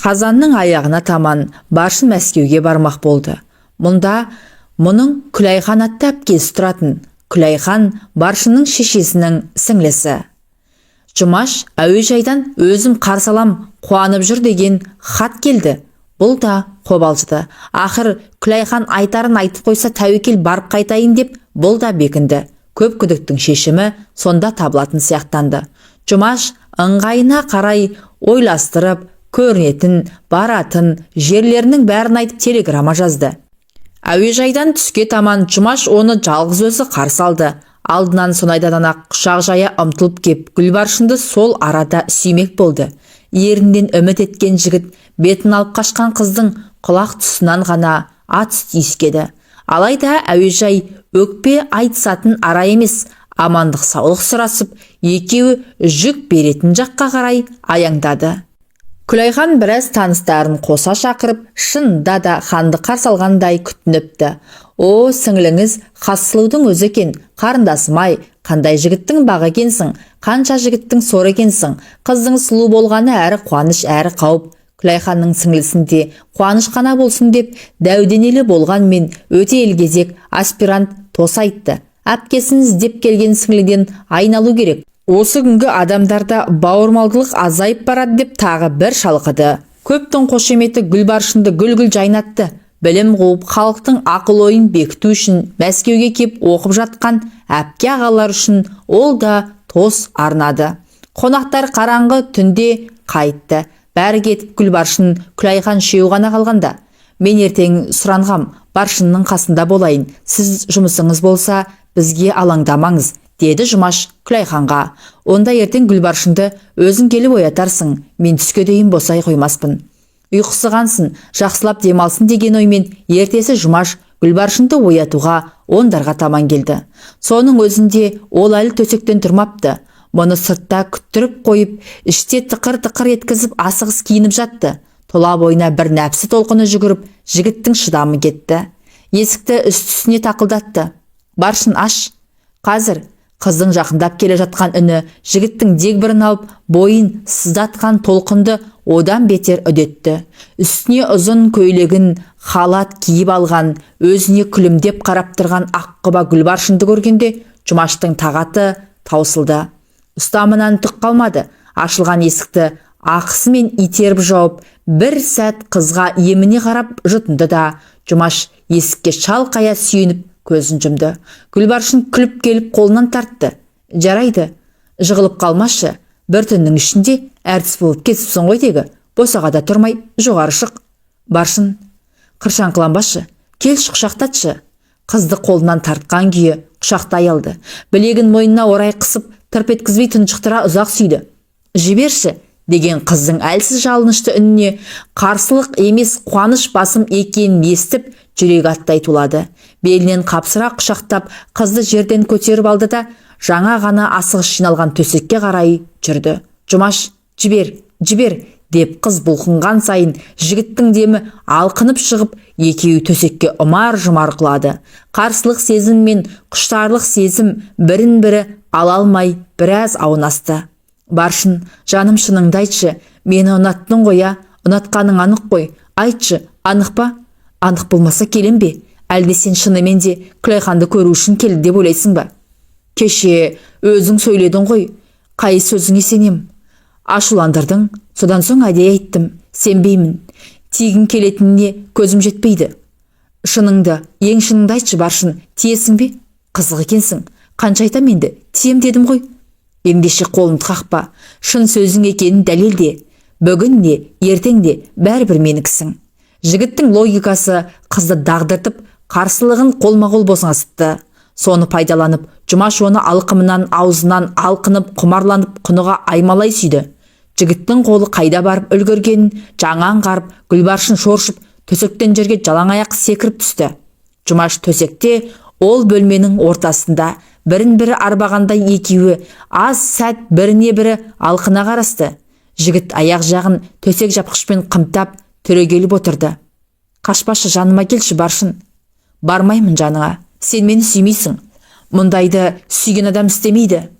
Қазанның аяғына таман Баршын Мәскеуге бармақ болды. Мұнда мұның Күләйхан атты әпкесі тұратын. Күләйхан Баршынның шешесінің сіңлісі. Жұмаш әуежайдан өзім қарсы алам, қуанып жүр деген хат келді. Бұл да қобалжыды. Ақыр Күләйхан айтарын айтып қойса, тәуекел, барып қайтайын деп бұл да бекінді. Көп күдіктің шешімі сонда табылатын сияқтанды. Жұмаш ыңғайына қарай ойластырып, көрінетін, баратын жерлерінің бәрін айтып, телеграмма жазды. Әуежайдан түске таман Жұмаш оны жалғыз өзі қарсы алды. Алдынан сонайдан-ақ құшақ жая ұмтылып кеп, Гүлбаршынды сол арада сүймек болды. Ерінен үміт еткен жігіт бетін алып қашқан қыздың құлақ тұсынан ғана ат үсті иіскеді. Алайда әуежай өкпе айтысатын ара емес, амандық саулық сұрасып, екеуі жүк беретін жаққа қарай аяңдады. Күләйхан біраз таныстарын қоса шақырып, шынында да ханды қарсы алғандай күтініпті. «О, сіңліңіз Хасслудың өзі екен, қарындасым-ай, қандай жігіттің бағы екенсің, қанша жігіттің соры екенсің!» Қыздың сұлу болғаны әрі қуаныш, әрі қауіп. Күләйханның сіңлісінде қуаныш қана болсын деп, дәу денелі болғанмен өте елгезек аспирант тос айтты. Әпкесін іздеп келген сіңліден айналу керек. Осы күнгі адамдарда бауырмалдылық азайып барады деп тағы бір шалқыды. Көптің қошеметі Гүлбаршынды гүл-гүл жайнатты. Білім қуып, халықтың ақыл-ойын бекіту үшін Мәскеуге кеп оқып жатқан әпке ағалар үшін ол да тос арнады. Қонақтар қараңғы түнде қайтты. Бәрі кетіп, Гүлбаршын, Күләйхан үшеуі ғана қалғанда: «Мен ертең сұранғам, Баршынның қасында болайын. Сіз жұмысыңыз болса, бізге алаңдамаңыз», – деді Жұмаш Күләйханға. «Онда ертең Гүлбаршынды өзің келіп оятарсың. Мен түске дейін босай қоймаспын. Ұйқысы қансын, жақсылап демалсын», – деген оймен ертесі Жұмаш Гүлбаршынды оятуға 10-дарға таман келді. Соның өзінде ол әлі төсектен тұрмапты. Мұны сыртта күттіріп қойып, іште тықыр-тықыр еткізіп, асығыс киініп жатты. Тұла бойына бір нәпсі толқыны жүгіріп, жігіттің шыдамы кетті. Есікті үсті-үстіне тақылдатты. «Баршын, аш!» «Қазір!» Қыздың жақындап келе жатқан үні жігіттің дегбірін алып, бойын сыздатқан толқынды одан бетер үдетті. Үстіне ұзын көйлегін халат киіп алған, өзіне күлімдеп қарап тұрған аққұба Гүлбаршынды көргенде Жұмаштың тағаты таусылды. Ұстамынан түк қалмады. Ашылған есікті ақысымен итеріп жауып, бір сәт қызға еміне қарап жұтынды да, Жұмаш есікке шалқая сүйеніп, көзін жұмды. Гүлбаршын күліп келіп қолынан тартты. «Жарайды, жығылып қалмашы. Бір түннің ішінде әртіс болып кетіпсің ғой тегі. Босағада тұрмай жоғары шық. Баршын, қыршаңқыланбашы, келші, құшақтатшы». Қызды қолынан тартқан күйі құшақтай алды. Білегін мойнына орай қысып, тырп еткізбей тұншықтыра ұзақ сүйді. «Жіберші!» деген қыздың әлсіз жалынышты үніне қарсылық емес, қуаныш басым екенін естіп, жүрегі аттай тулады. Белінен қапсыра құшақтап, қызды жерден көтеріп алды да, жаңа ғана асығыс жиналған төсекке қарай жүрді. «Жұмаш, жібер, жібер!» деп қыз бұлқынған сайын жігіттің демі алқынып шығып, екеуі төсекке ұмар-жұмар құлады. Қарсылық сезім мен құштарлық сезім бірін бірі ала алмай біраз аунасты. «Баршын, жаным, шыныңды айтшы, мені ұнаттың ғой, а? Ұнатқаның анық қой, айтшы, анық па? Анық болмаса, келем бе? Әлде сен шынымен де Күләйханды көру үшін келді деп ойлайсың ба? Кеше өзің сөйледің ғой, қай сөзіңе сенем? Ашуландырдың, содан соң әдейі айттым, сенбеймін. Тегін келетініне көзім жетпейді. Шыныңды, ең шыныңды айтшы, Баршын, тиесің бе? Қызық екенсің, қанша айтам енді, тием дедім ғой. Ендеше қолымды қақпа, шын сөзің екенін дәлелде. Бүгін де, ертең де бәрібір менікісің». Жігіттің логикасы қызды дағдыртып, қарсылығын қолма-қол босаңсытты. Соны пайдаланып, Жұмаш оны алқымынан, аузынан алқынып, құмарланып, құныға аймалай сүйді. Жігіттің қолы қайда барып үлгергенін жаңа аңғарып, Гүлбаршын шоршып, төсектен жерге жалаң аяқ секіріп түсті. Жұмаш төсекте, ол бөлменің ортасында. Бірін бірі арбағандай екеуі аз сәт біріне бірі алқына қарасты. Жігіт аяқ жағын төсек жапқышпен қымтап, түрегеліп отырды. «Қашпашы, жаныма келші, Баршын». «Бармаймын жаныңа, сен мені сүймейсің. Мұндайды сүйген адам істемейді».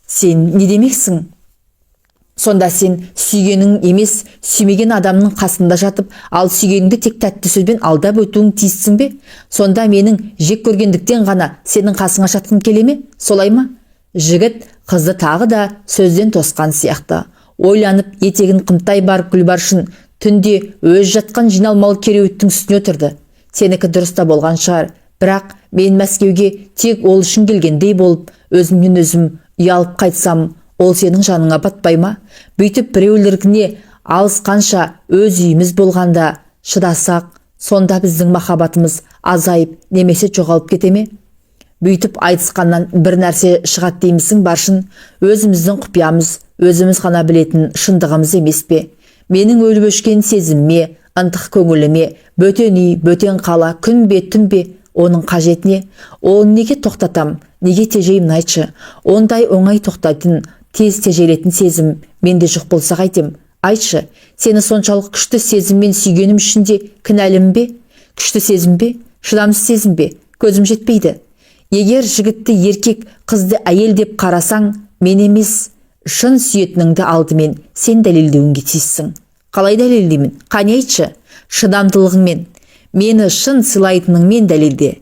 «Сен не демексің? Сонда сен сүйгенің емес, сүймеген адамның қасында жатып, ал сүйгеніңді тек тәтті сөзбен алдап өтуің тиіссің бе? Сонда менің жек көргендіктен ғана сенің қасыңа жатқым келе ме? Солай ма? Жігіт қызды тағы да сөзден тосқан сияқты. Ойланып, етегін қымтай барып Гүлбаршын түнде өз жатқан жиналмалы кереуеттің үстіне отырды. Сенікі дұрыс та болған шығар, бірақ мен Мәскеуге тек ол үшін келгендей болып, өзімнен өзім ұялып қайтсам, ол сенің жаныңа батпай ма? Бүйтіп біреулеріне алысқанша өз үйіміз болғанда шыдасақ, сонда біздің махаббатымыз азайып немесе жоғалып кете ме? Бүйтіп айтысқаннан бір нәрсе шығады деймісің, Баршын? Өзіміздің құпиямыз, өзіміз ғана білетін шындығымыз емес пе? Менің өліп өшкен сезіміме, ынтық көңіліме бөтен үй, бөтен қала, күн бе, түн бе, оның қажетіне? Оны неге тоқтатам, неге тежеймін, айтшы? Ондай оңай тоқтайтын, тез тежелетін сезім менде жоқ болса қайтем? Айтшы, сені соншалық күшті сезіммен сүйгенім үшін де кінәлімін бе? Күшті сезім бе, шыдамсыз сезім бе? Көзім жетпейді. Егер жігітті еркек, қызды әйел деп қарасаң, мен емес, шын сүйетініңді алдымен сен дәлелдеуіңге тиіссің. Қалай дәлелдеймін? Қане, айтшы? Шыдамдылығыңмен, мені шын сыйлайтыныңмен дәлелде.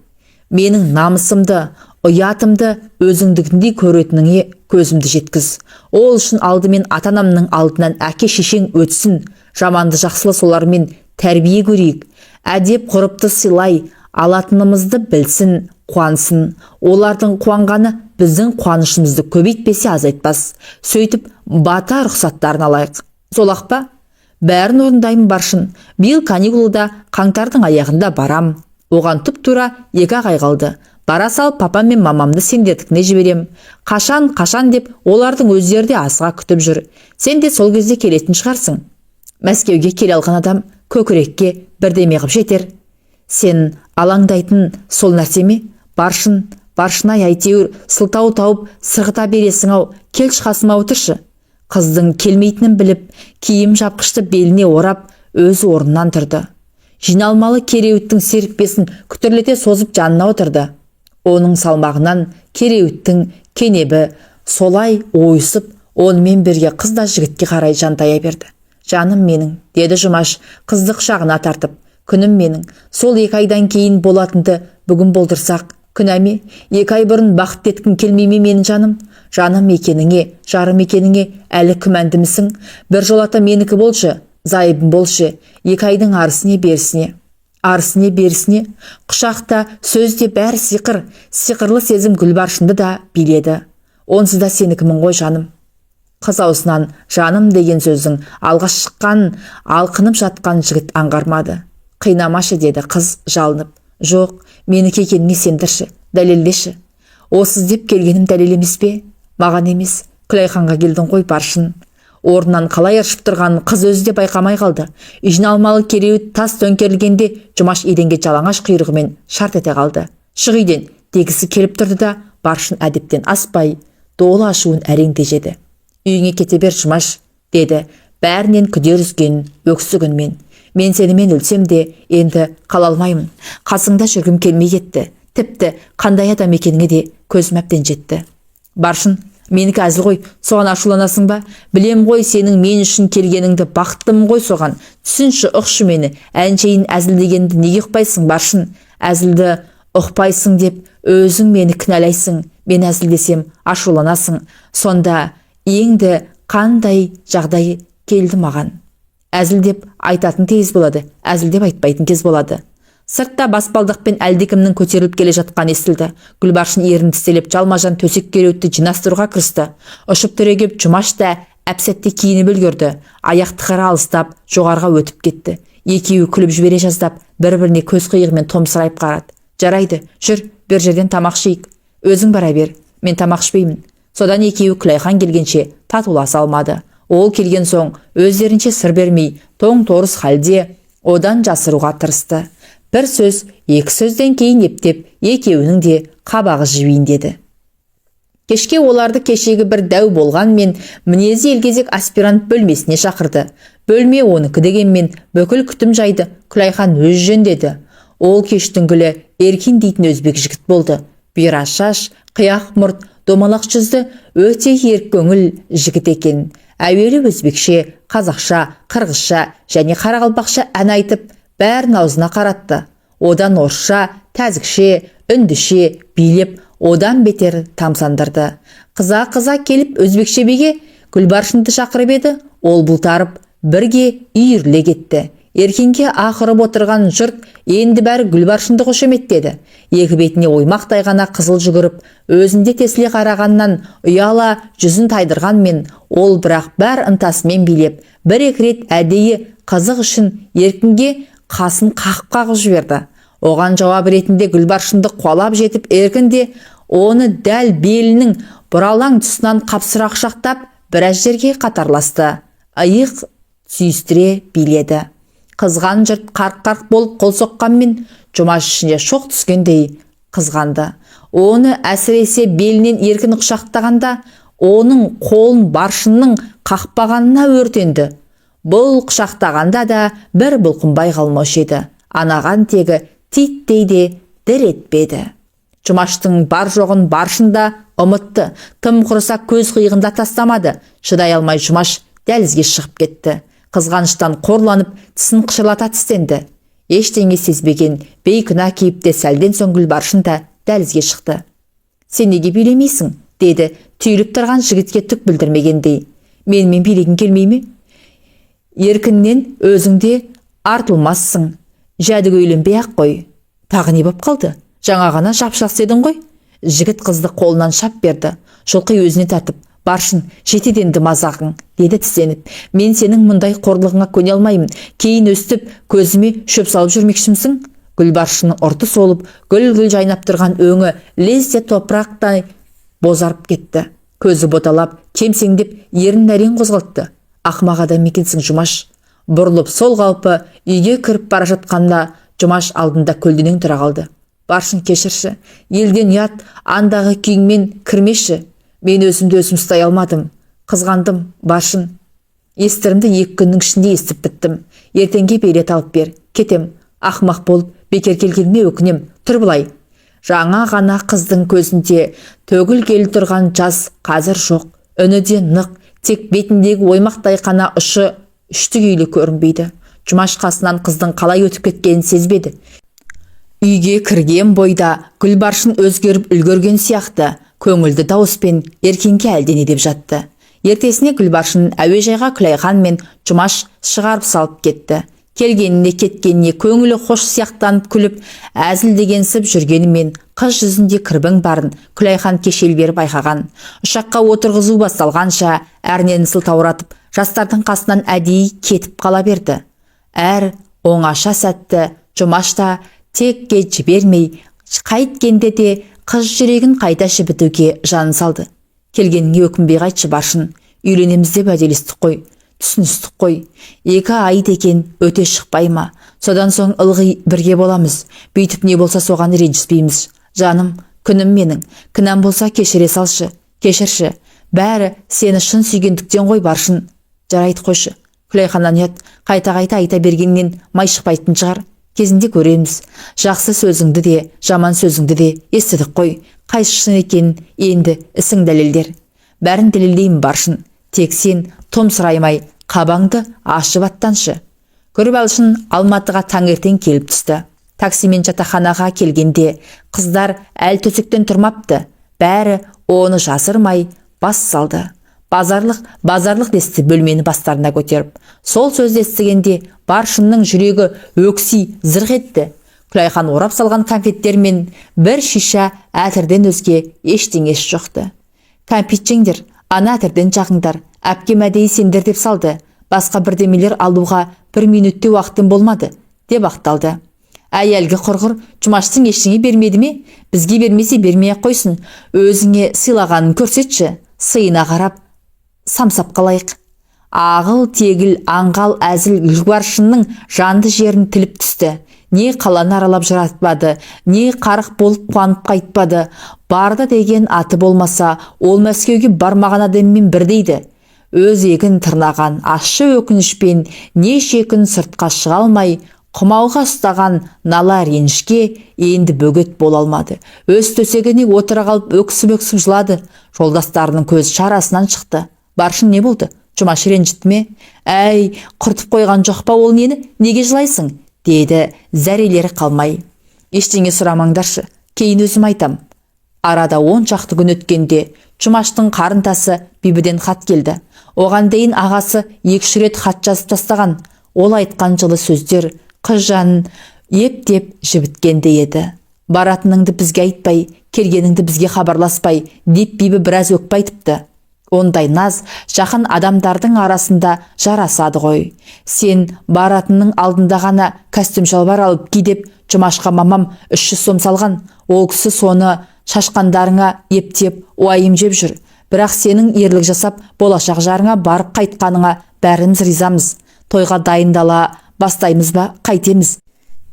Менің намысымды, ұятымды өзіңдікіндей көретініңе көзімді жеткіз. Ол үшін алдымен ата-анамның алдынан әке шешең өтсін. Жаманды жақсылы солармен тәрбие көрейік. Әдеп ғұрыпты сыйлай алатынымызды білсін, қуансын. Олардың қуанғаны біздің қуанышымызды көбейтпесе, азайтпас. Сөйтіп бата рұқсаттарын алайық. Сол-ақ па? Бәрін орындаймын, Баршын. Биыл каникулда қаңтардың аяғында барам. Оған тұп тура 2-ақ ай қалды. Бара салып папам мен мамамды сендердікіне жіберем. Қашан, қашан деп олардың өздері де асыға күтіп жүр. Сен де сол кезде келетін шығарсың. Мәскеуге келе алған адам көкірекке бірдеме қып жетер. Сен алаңдайтын сол нәрсе ме? Баршын, Баршын-ай, әйтеуір сылтау тауып сырғыта бересің-ау. Келші, қасыма отыршы. Қыздың келмейтінін біліп, киім жапқышты беліне орап, өз орнынан тұрды. Жиналмалы кереуеттің серіппесін күтірлете созып жанына отырды. Оның салмағынан кереуеттің кенебі солай ойысып, онымен бірге қыз да жігітке қарай жантая берді. Жаным менің, деді Жұмаш қызды құшағына тартып. Күнім менің, сол 2 айдан кейін болатынды бүгін болдырсақ, күнә ме? 2 ай бұрын бақытты еткің келмей ме менің жаным? Жаным екеніңе, жарым екеніңе әлі күмәндімісің? Бір жолата менікі болшы, зайыбым болшы. 2 айдың арысіне берісіне. Арысіне берісіне, құшақта, сөзде бәрі сиқыр, сиқырлы сезім Гүлбаршынды да биледі. Онсыз да сенікімін ғой, жаным. Қыз аузынан жаным деген сөздің алғаш шыққан, алқынып жатқан жігіт аңғармады. Қинамашы, деді қыз жалынып. Жоқ, менікі екеніңе сендірші, дәлелдеші. Осы іздеп келгенім дәлел емес пе? Маған емес, Күлайханға келдің ғой, Баршын. Орнынан қалай ыршып тұрғанын қыз өзі де байқамай қалды. Жиналмалы кереует тас төңкерілгенде Жұмаш еденге жалаңаш құйрығымен шарт ете қалды. Шық үйден дегісі келіп тұрды да, Баршын әдептен аспай, долы ашуын әрең тежеді. Үйіңе кете бер, Жұмаш, деді бәрінен күдер үзген өксік үнмен. Мен сенімен өлсем де енді қала алмаймын. Қасыңда жүргім келмей кетті. Тіпті қандай адам екеніңе де көзім әбден жетті. Баршын, менікі әзіл ғой, соған ашуланасың ба? Білем ғой сенің мен үшін келгеніңді, бақыттымын ғой соған. Түсінші, ұқшы мені, әншейін әзілдегенді неге ұқпайсың, Баршын? Әзілді ұқпайсың деп өзің мені кінәлайсың. Мен әзілдесем ашуланасың. Сонда еңді қандай жағдай келді маған? Әзілдеп айтатын тез болады, әзілдеп айтпайтын кез болады. Сыртта баспалдақпен әлдекімнің көтеріліп келе жатқаны естілді. Гүлбаршын ерін тістелеп жалма-жан төсек кереуетті жинастыруға кірісті. Ұшып түрегеп Жұмаш та әп-сәтте киініп үлгерді. Аяқ тықыры алыстап, жоғарға өтіп кетті. Екеуі күліп жібере жаздап, бір-біріне көз қиығымен томсырайып қарады. Жарайды, жүр, бір жерден тамақ ішейік. Өзің бара бер, мен тамақ ішпеймін. Содан екеуі Күлайхан келгенше татуласа алмады. Ол келген соң өздерінше сыр бермей, тоң-торыс халде одан жасыруға тырысты. Бір сөз, екі сөзден кейін ептеп екеуінің де қабағы жібейін деді. Кешке оларды кешегі бір дәу болғанмен мінезі елгезек аспирант бөлмесіне шақырды. Бөлме оныкі дегенмен бүкіл күтім жайды Күлайхан өз жөндеді. Ол кештің гүлі Еркин дейтін өзбек жігіт болды. Бұйра шаш, қияқ мұрт, домалақ жүзді, өте еркөңіл жігіт екен. Әуелі өзбекше, қазақша, қырғызша және қарақалпақша ән айтып, бәрін аузына қаратты. Одан орысша, тәжікше, үндіше билеп, одан бетер тамсандырды. Қыза-қыза келіп өзбекше биге Гүлбаршынды шақырып еді, ол бұлтарып бірге үйіріле кетті. Еркінге ақырып отырған жұрт енді бәрі Гүлбаршынды қошеметтеді. Екі бетіне оймақтай ғана қызыл жүгіріп, өзінде тесіле қарағаннан ұяла жүзін тайдырғанмен, ол бірақ бәр ынтасымен билеп, бір-екі рет әдейі қызық үшін Еркінге қасын қағып-қағып жіберді. Оған жауап ретінде Гүлбаршынды қуалап жетіп, Еркін де оны дәл белінің бұралаң тұсынан қапсыра құшақтап, біраз жерге қатарласты. Иық сүйістіре биледі. Қызған жұрт қарқ-қарқ болып қол соққанмен, Жұмаш ішіне шоқ түскендей қызғанды. Оны әсіресе белінен Еркін құшақтағанда, оның қолын Баршынның қақпағанына өртенді. Бұл құшақтағанда да бір бұлқынбай қалмаушы еді. Анаған тегі титтей де дір етпеді. Жұмаштың бар жоғын Баршын да ұмытты. Тым құрыса көз қиығында тастамады. Шыдай алмай Жұмаш дәлізге шығып кетті. Қызғаныштан қорланып, тісін қышырлата тістенді. Ештеңе сезбеген бейкүнә кейіпте сәлден соң Гүлбаршын да дәлізге шықты. «Сен неге билемейсің?» деді түйіліп тұрған жігітке түк білдірмегендей. «Менімен билегің келмей ме? Еркіннен өзің де артылмассың. Жәдігөйленбей-ақ қой. Тағы не боп қалды? Жаңа ғана жап-жақсы едің ғой». Жігіт қызды қолынан шап берді. Жұлқи өзіне тартып, «Баршын, жетеді енді мазағың», деді тістеніп. «Мен сенің мұндай қорлығыңа көне алмаймын. Кейін өстіп көзіме шөп салып жүрмекшімсің?» Гүлбаршынның ұрты солып, гүл-гүл жайнап тұрған өңі лезде топырақтай бозарып кетті. Көзі боталап, кемсеңдеп, ернін әрең қозғалтты. «Ақымақ адам екенсің, Жұмаш». Бұрылып сол қалпы үйге кіріп бара жатқанда, Жұмаш алдында көлденең тұра қалды. «Баршын, кешірші. Елден ұят, андағы күйіңмен кірмеші. Мен өзімді өзім ұстай алмадым. Қызғандым, Баршын. Естірімді 2 күннің ішінде естіп біттім. Ертеңге билет алып бер. Кетем. Ақымақ болып бекер келгеніме өкінем. Тұр былай». Жаңа ғана қыздың көзінде төгілгелі тұрған жас қазір жоқ. Үні де нық, тек бетіндегі оймақтай қана ұшы үшті күйлі көрінбейді. Жұмаш қасынан қыздың қалай өтіп кеткенін сезбеді. Үйге кірген бойда Гүлбаршын өзгеріп үлгерген сияқты, көңілді дауыспен Еркінге әлдене деп жатты. Ертесіне Гүлбаршын әуежайға Күләйхан мен Жұмаш шығарып салып кетті. Келгеніне, кеткеніне көңілі хош сияқтанып күліп, әзілдегенсіп жүргенімен, қыз жүзінде кірбің барын Күләйхан кешел бері байқаған. Ұшаққа отырғызу басталғанша әрнені сылтауратып, жастардың қасынан әдейі кетіп қала берді. Әр оңаша сәтті Жұмаш та текке жібермей, қайткенде де қыз жүрегін қайта жібітуге жанын салды. «Келгеніңе өкінбей қайтшы, Баршын. Үйленеміз деп уәделестік қой, түсіністік қой. 2 ай деген өте шықпай ма? Содан соң ылғи бірге боламыз. Бүйтіп не болса соған ренжіспейміз. Жаным, күнім менің, кінәм болса, кешіре салшы, кешірші. Бәрі сені шын сүйгендіктен ғой, Баршын». «Жарайды, қойшы, Күләйханнан ұят. Қайта-қайта айта бергеннен май шықпайтын шығар. Кезінде көреміз. Жақсы сөзіңді де, жаман сөзіңді де естідік қой. Қайсы шын екенін енді ісің дәлелдер». «Бәрін дәлелдеймін, Баршын. Тек сен томсыраймай, қабаңды ашып аттаншы». Гүлбаршын Алматыға таңертең келіп түсті. Таксимен жатақханаға келгенде қыздар әлі төсектен тұрмапты. Бәрі оны жасырмай бас салды. «Базарлық, базарлық», – десті бөлмені бастарына көтеріп. Сол сөзді естігенде Баршынның жүрегі өкси зырқ етті. Күләйхан орап салған конфеттер мен бір шиша әтірден өзге ештеңесі жоқты. «Кәмпит жеңдер, ана әтірден жағыңдар. Әпкем әдейі сендер деп салды. Басқа бірдемелер алуға бір минутте уақытым болмады», – деп ақталды. «Әй, әлгі құрғыр Жұмаштың ештеңе бермеді ме? Бізге бермесе, бермей-ақ қойсын. Өзіңе сыйлағанын көрсетші. Сыйына қарап самсап қалайық». Ағыл тегіл аңғал әзіл Гүлбаршынның жанды жерін тіліп түсті. Не қаланы аралап жатпады, не қарық болып қуанып қайтпады. Барды деген аты болмаса, ол Мәскеуге бармаған адаммен бірдейді. Өзегін тырнаған ащы өкінішпен неше күн сыртқа шыға алмай, құмалға ұстаған нала ренішке енді бөгет бола алмады. Өз төсегіне отыра қалып, өксіп-өксіп жылады. Жолдастарының көзі шарасынан шықты. «Баршын, не болды? Жұмаш ренжітті ме? Әй, құртып қойған жоқ па ол нені? Неге жылайсың? Деді зәрелері қалмай. Ештеңе сұрамаңдаршы, кейін өзім айтам. Арада 10 шақты күн өткенде Жұмаштың қарындасы Бибіден хат келді. Оған дейін ағасы екі-үш рет хат жазып тастаған. Ол айтқан жылы сөздер қыз жанын ептеп жібіткендей еді. Баратыныңды бізге айтпай, келгеніңді бізге хабарласпай, деп Бибі біраз өкпе айтыпты. Ондай наз жақын адамдардың арасында жарасады ғой. Сен баратынның алдында ғана костюм шалбар алып ки деп Жұмашқа мамам 300 сом салған. Ол кісі соны шашқандарыңа ептеп уайым жеп жүр. Бірақ сенің ерлік жасап, болашақ жарыңа барып қайтқаныңа бәріміз ризамыз. Тойға дайындала бастаймыз ба, қайтеміз?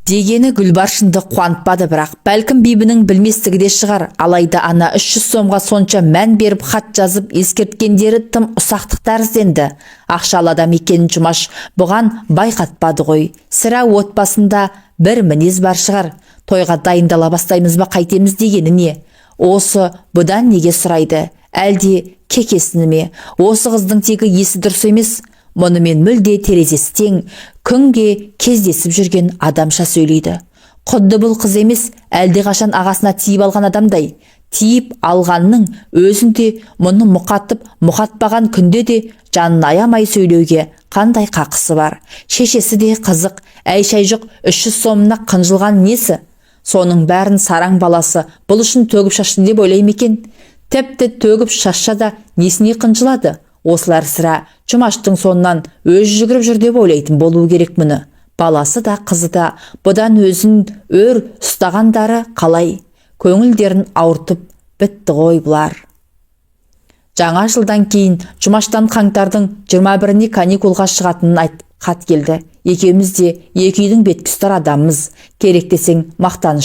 Дегені Гүлбаршынды қуантпады. Бірақ бәлкім, Бибінің білместігі де шығар. Алайда ана 300 сомға сонша мән беріп хат жазып ескерткендері тым ұсақтық тәрізденді. Ақшалы адам екенін Жұмаш бұған байқатпады ғой. Сірә, отбасында бір мінез бар шығар. Тойға дайындала бастаймыз ба, қайтеміз дегені не? Осы бұдан неге сұрайды? Әлде кекесіні ме? Осы қыздың тегі есі дұрыс емес. Мұнымен мүлде терезесі тең, күнге кездесіп жүрген адамша сөйлейді. Құдды бұл қыз емес, әлдеқашан ағасына тиіп алған адамдай. Тиіп алғанның өзінде мұны мұқатып, мұқатпаған күнде де жанын аямай сөйлеуге қандай қақысы бар? Шешесі де қызық, әй-шай жоқ 300 сомына қынжылған несі? Соның бәрін сараң баласы бұл үшін төгіп шашты деп ойлай ма екен? Тіпті төгіп шашса да несіне қынжылады? Осылар сірә Жұмаштың соңынан өзі жүгіріп жүр деп ойлайтын болуы керек мұны. Баласы да, қызы да бұдан өзін өр ұстағандары қалай? Көңілдерін ауыртып бітті ғой бұлар. Жаңа жылдан кейін Жұмаштан қаңтардың 21-іне каникулға шығатынын айтып хат келді. Екеуміз де екі үйдің бетке ұстар адамымыз. Керек десең, мақтаныш.